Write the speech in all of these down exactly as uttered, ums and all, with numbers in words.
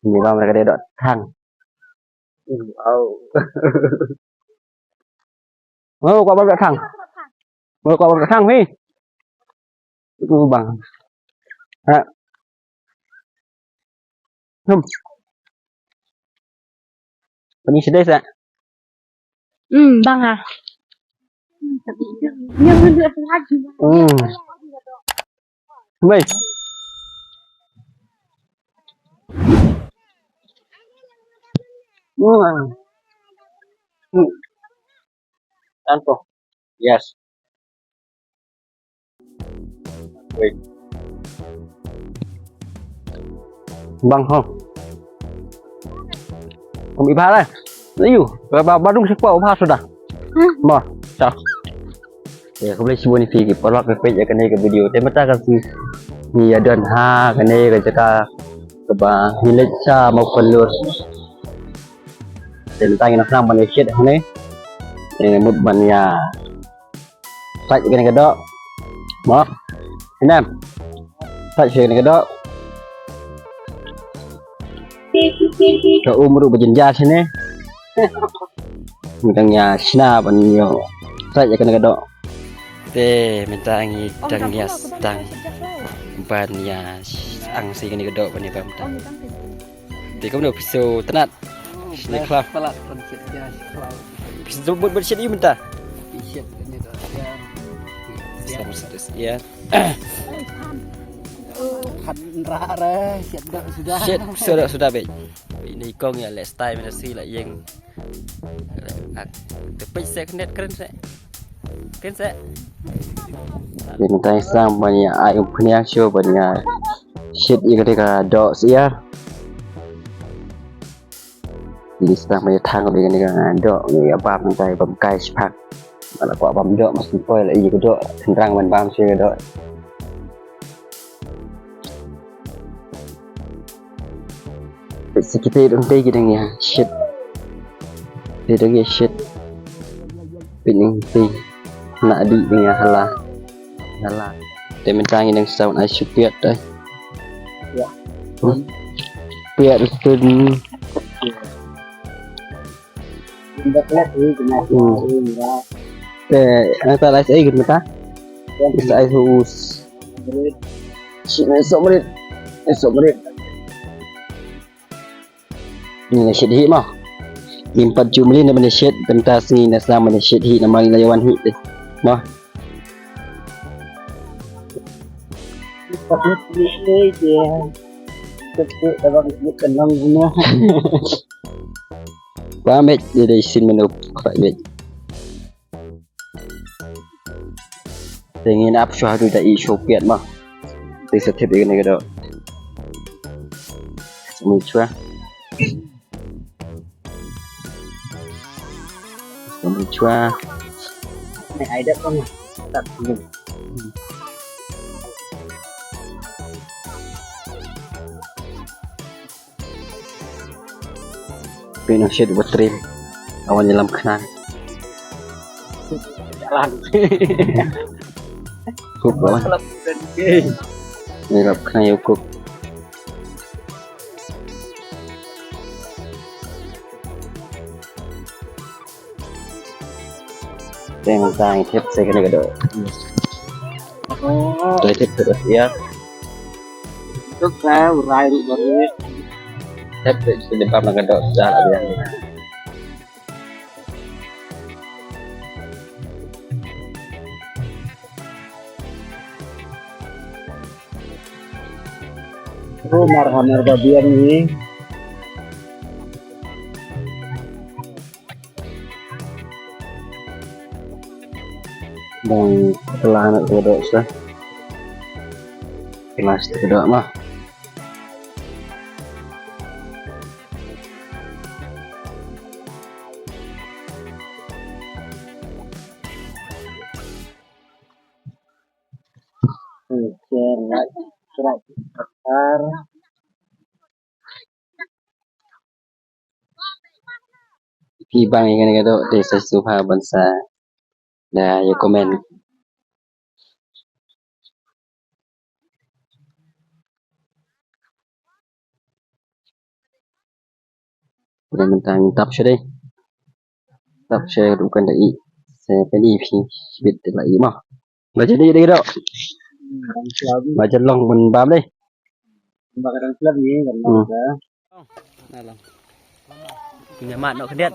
Ni bam ka dei doh thang. Au. Mo kwah bam doh thang. Mo kwah bam doh thang phi. Itu bang. Ha. Hmm. Pani sedih sa. Hmm, bang ha. Hmm. Mai. Hmm. Hmm. Tanto. Yes. Wait. Bang ho. Kami bala. Ayu, ba ba dung sikwa ba sudah. Hmm. Mo, sa. Ya, khublei shibun ïa phi ki paralok ba peit ïa kane ka video. Te mynta ka sngi ngi ïa don ha kane ka jaka kaba ngi leit sha Mawphanlur. Te mynta ngi nang sdang ban ïa shit hangne. Te mut ban ïa sait ïa kane ka doh. Mo. Sinem. Sait ïa kane ka doh. Ka um ruh ba jynjar shane. Mynta ngi ïa shna ban ïa sait ïa kane ka doh. Te mynta ngi dang ïa sdang ban ïa ang sait ïa kane ka doh ban ïa bam ta. Te kumno phi sngewtynnat? Shane khlaw. Palat ban shit ïa khlaw. Phi sngewtynnat ban shit ïa mynta? Shit ïa kane ka doh. Ïa. Selamat satu ya. Khan ra ra shit doh sudah. Shit sudah sudah be. Ini kong ïa leh style mynta shi la ïeng. Te peit se knet kren se. Kren se. Ïa mynta ngi sdang ban ïa ai umphniang shuh ban ïa shit ïa kane ka doh sha. Ngi sdang ban ïa thang ïa kane ka doh ngi ïa bam mynta ïa bam kai shiphang. Ba la kwah bam doh mas poi la ïa ka doh tynrang ban bam sha ka doh. Peit sa kita dang tei ki dang ïa shit. Ki dang ïa shit. Peit ngi tei. Na di dang ïa hala. Hala. Te mynta ngi dang saw ai shu piat dei. Ïa. Hmm. Piat tu. Hmm. Te, eh, ta lai sa ai gud mata. Sa ai us. Shi, eh, so menit. Eh, so menit. Ngi na shit hi mo. Ngim pat ju mlien na ban shit, mynta sngi na sdang ban shit hi namar ngi la ïa wan hi te. Mo. Ba mej dei dei sien mano ba mej. Te ngin ap shuwa haduh da i shu piat ma. Te sa thep ïa kane ka doh. Sa mih shuwa. Sa mih shuwa. Ai da kong. Pynang shit ba trim. Awan ïalam khnang. Jalan. Kup ba wan. Ïalap khnang ïa u kup. Teng tang thep sa kane ka doh. Dei thep thep ïa. Tuk ka urai ruh barit. Thep thep sa dei bam ka doh sa la biang. Ko mar hamar ba biang ni. Dang telah nak kedok sah. Kelas kedok mah. Share, like, subscribe. Ki bang ïa kane ka doh te sa sngewbha ban sa da ïa comment. Te mynta ngi tap sha dei. Tap sha ruh kan da i. Sa pynïaid phi bit la i ma. Ba jadi dei dok. Ba jalong ban bam dei. Ba kadang slap ni kan. Hmm. Dah. Dah lah. Punya mat nok kedet.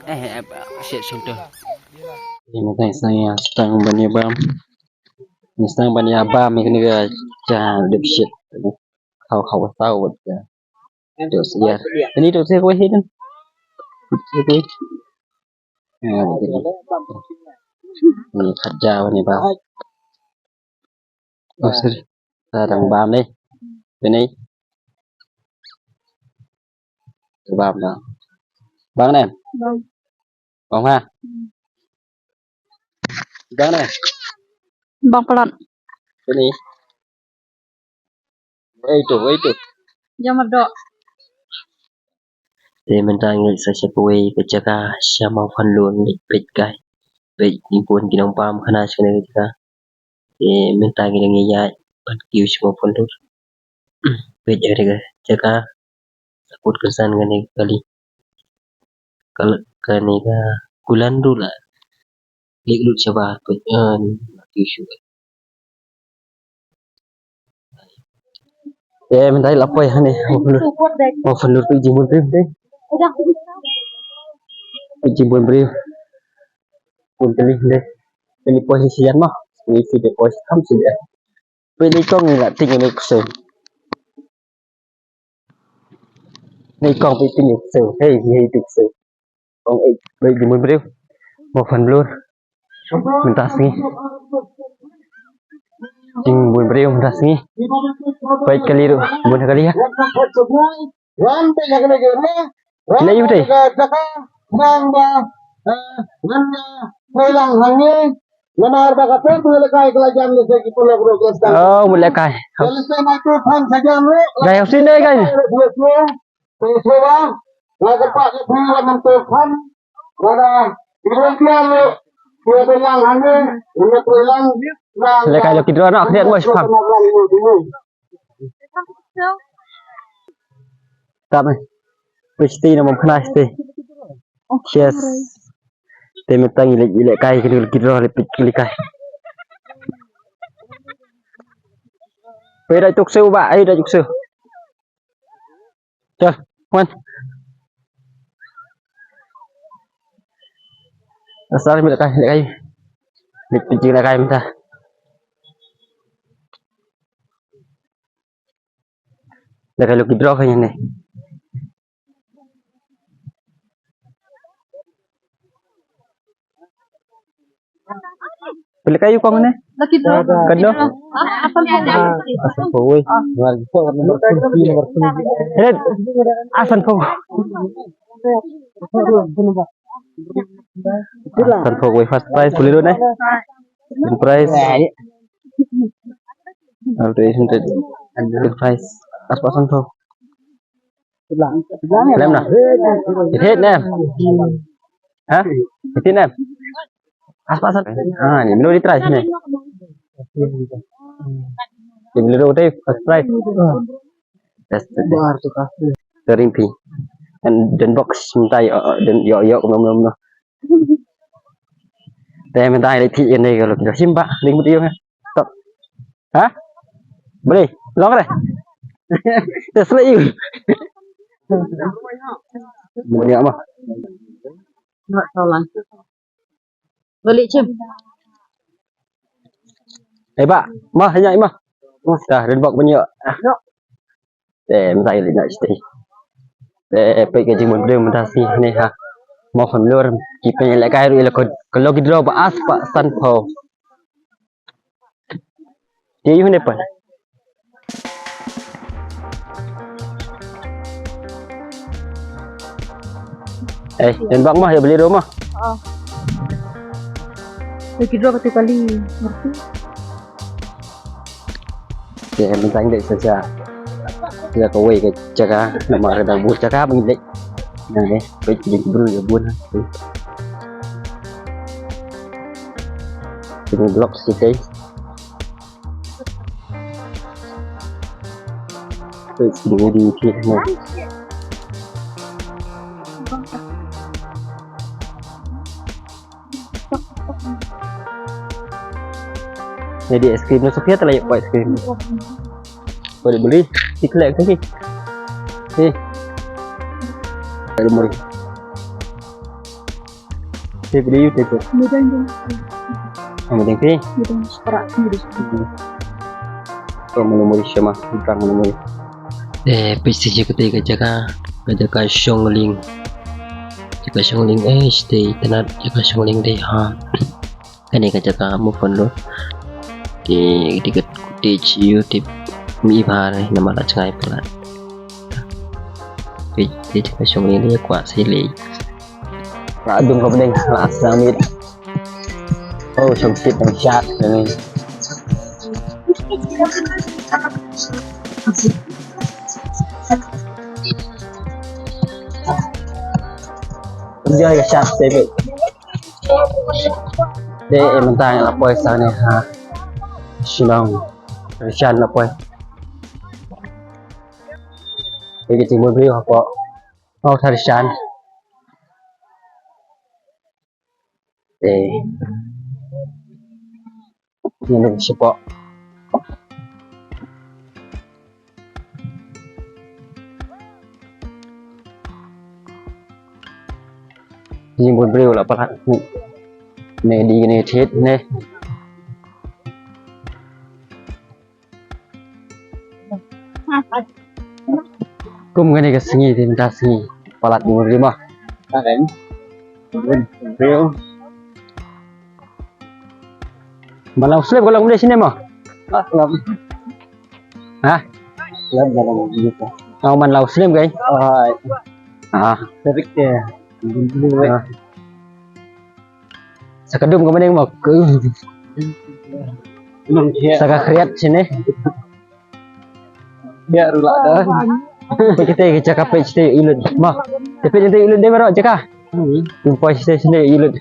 Eh, eh, shit, shit tu. Ini tang saya stang ban ïa bam. Ini stang ban ïa bam ini ke ja dep shit. Kau kau tahu ja. Tu siar. Ini tu siar kau hidan. Siar kau. Ya, betul. Ini kerja ini bam. Oh, sorry. Sa dang bam ni. Pynïaid. Bam bam. Bam ne? Bam. Bam ha? Bam ne? Bam palat. Pynïaid. Wei tu, wei tu. Jam dok. Te mynta ngi sa sha kawei ka jaka sha Mawphanlur ngi peit kai. Peit ngi bun ki nongbam khana sha kane ka jaka. Te mynta ngi dang ïaid ban kiew sha Mawphanlur. Peit ïa kane ka jaka. Sa kut kyrsan kane ka kali. Kal-, kane ka kulan ruh la leit lut shabar peit, eh, la kiew shuh. Eh, mynta la poi hangne. Mawphanlur. Mawphanlur peit jingbun briew dei. Peit jingbun briew. Bun tylli dei. Peit poi shisha ma. Peit poi kham shisha. Peit ni kong ni la ting ni ksew. Ni kong peit ting ni ksew. Hei, hei ting ksew. Kong eh, peit jingbun briew. Mawphanlur. Mynta sngi. Jingbun briew mynta sngi. Peit kali ruh, bun kali ha. Ki la ïoh te. Oh, mut lehkai. Gai hausin dei gai. Lehkai lo ki drone, khriat mo shipang. Tap eh. Peit siti na mom khna siti. Yes. Te mynta ngi leh, lehkai ki dul ki drone, leh peit ki lehkai. Peit da tuk su ba, ai da tuk su. Chal, wan. Asal lehkai, lehkai. Leh peit ki lehkai mynta. Lehkai lo ki drone ka ïa ne. Peit lehkai ïa u kong ne? Lucky draw. Ka dei? Ah, apa apa? Asan po wei. Red. Asan po. Asan po wei first prize Bolero ne. Second prize. Alto eight hundred. Third prize. Aspa san tho. Lem na. It hit na. Ha? It hit na. Aspa san. Ha, ni mino di try sini. Ni mino di try first prize. Yes, yes. Bar tu ka. Ring pi. And then box mynta ïoh, ïoh, ïoh, ïoh, ïoh. Te mynta ai leh phi ïa ne ka lo ki shim ba ring mut ïoh. Stop. Ha? Boleh. Long re. Te sleh ïoh. Mun ïa ma. Boleh chim. Eh ba, ma ïa ma. Dah, ren bok ban ïoh. Te mynta ïa leit noh shatei. Te peit ka jingbun briew mynta sngi ne ha. Mo kham lur ki pynlehkai ruh ïa la ka lucky draw ba aspa san phew. Te ïa une pan. Eh, ren bok mo ïa Bolero mo. Oh. Lucky draw katu kali. Ngerti? Te mynta ngi dei sa sha kawei ka jaka namar ka dang bun jaka ba ngi dei. Nang dei peit ki bru ïa bun. Ki block shatei. Peit ki dei ki ne. Jadi es krim na Sofia telah ya buat es krim. Boleh beli. Di kelek ke ni. Eh. Ada muri. Te beli yu te tu. Midang je. Ah, midang ke? Midang separak sendiri. Hmm. Ko menu muri sama, midang menu muri. Eh, peit sha kata ka jaka, ka jaka Shongling. Jaka Shongling, eh, stay tenat jaka Shongling dei ha. Kane ka jaka move on lo. Ki, ki, ki, ki, YouTube mi bar, nama la chngai pala. Peit, peit jaka Shongling dei kwah sha lei. Lah dung ka bneng, lah sdang mit. Oh, sngewsih nang shat ni. Enjoy ka shat te bit. Te, eh, mynta ngi la poi sa ne ha. Shnong. Shan la poi. Te ki jingmut briew hapoh. Mau thar shan. Eh. Ngi shapoh. Jingmut briew la palat. Ne di ne thied ne. Kum kane ka sngi te mynta sngi palat jingmut briew ma. Ka ren. Jingmut briew. Ban long slem ka long dei shane ma? Ah, slem. Ha? Slem ka long dei. Au, ban long slem kai? Ai. Ah. Tarik te. Ah. Sa ka dum ka bneng ma. Sa ka khriat shane. Biar rula dah. Peit kita ka jaka, peit kita i lut. Ma. Te peit kita i lut dei baroh jaka. Hmm. Peit poi kita sini i lut.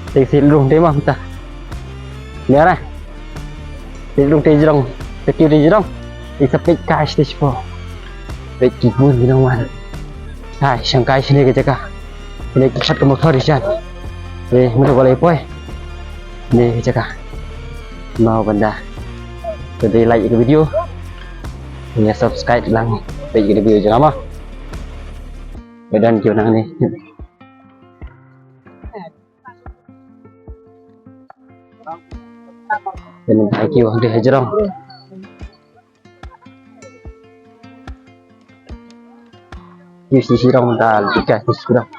Te sih lung dei ma mynta. Biar ah. Te lung te jrong. Te kiew te jrong. Te sa peit kai sha te shapoh. Peit ki bun ki nongwan. Hai, shang kai shane ka jaka. Shane ki khat ka motor i shan. Eh, mynta ba lei poi. Ne ka jaka. Mo ban da. Te dei like ka video. Ne subscribe lang. Peit ka video jong nga mo. Ba don kiew nangne. Kane ka kiew hangtei ha jrong. Kiew shi jrong, da leit kai shi jrong.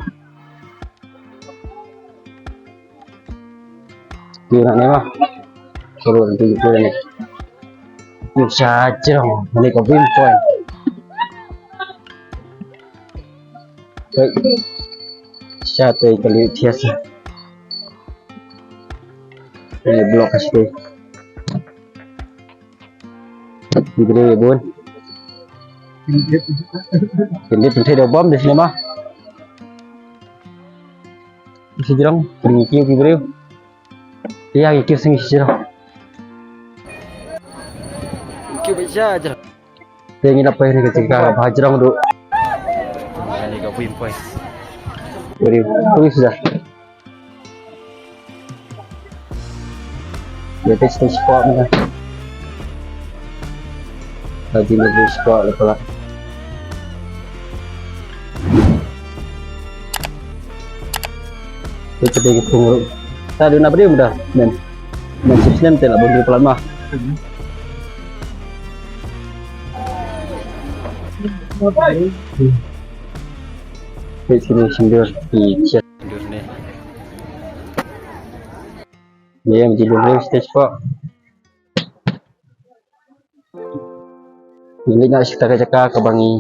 Kiew nangne ma. Kiew nangne. Kiew sha jrong, nangne ka view point. Oi. Shatei ka liu thiah sa. Ni block ka shatei. Ki briew bun. Kyndit pynthei da bom dei shane ma. Shi jrong, pynthei ki briew. Ïa ki kiew sngi shi jrong. Kiew ba sha jrong. Te ngi la poi ne ka jaka ba jrong du. Ni ka poi poi. Beri, beri sudah. Dia te stage spot ni. Lagi lebih spot lepas lah. Te ka dei ka pung ruh. Ta dei na briew mynta. Nen. Nen sip snem te la bun briew palat ma. Te sini sindur ki chet. Sindur ne. Ye, mesti dulu stage spot. Ngi leit noh sha kata ka jaka kaba ngi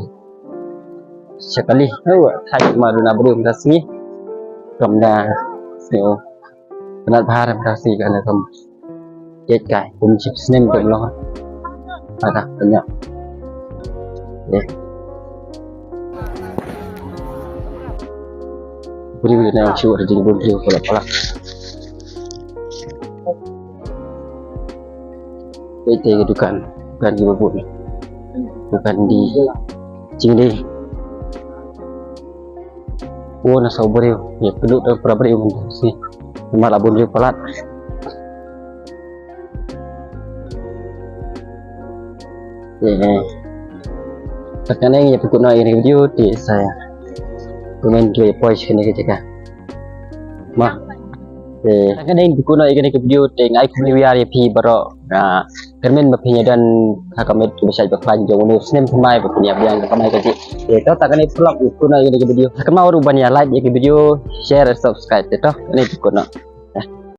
shakali. Hawa, thait ma duna briew mynta sngi. Kam da sngew pynnat bha mynta sngi, kane kam ïeit kai kum shiphew snem kam long. Ada banyak. Eh. Briew ne ong shu ada jingbun briew palat palat. Peit te ka dukan, dukan kiba bun. Dukan die. Jingdie. Wo na saw briew, ïa pynlut da para briew mynta sngi. Namar la bun riewpalat. Te, eh, te kane ngi pynkut noh ïa kane ka video te sa ïa comment kiba ïa poi sha kane ka jaka. Mo. Te, te kane ngi pynkut noh ïa kane ka video te nga ai khublei ïa phi baroh. Ah, kyrmen ba phin ïa don ha ka met kaba shait ba khlaiñ jong une u snem thymmai ba phin ïa biang ka kamai kajih. Te to, te kane paralok ngi pynkut noh ïa kane ka video. Kynmaw ruh ban ïa like ïa ka video, share, subscribe. Te to, kane ngi pynkut noh.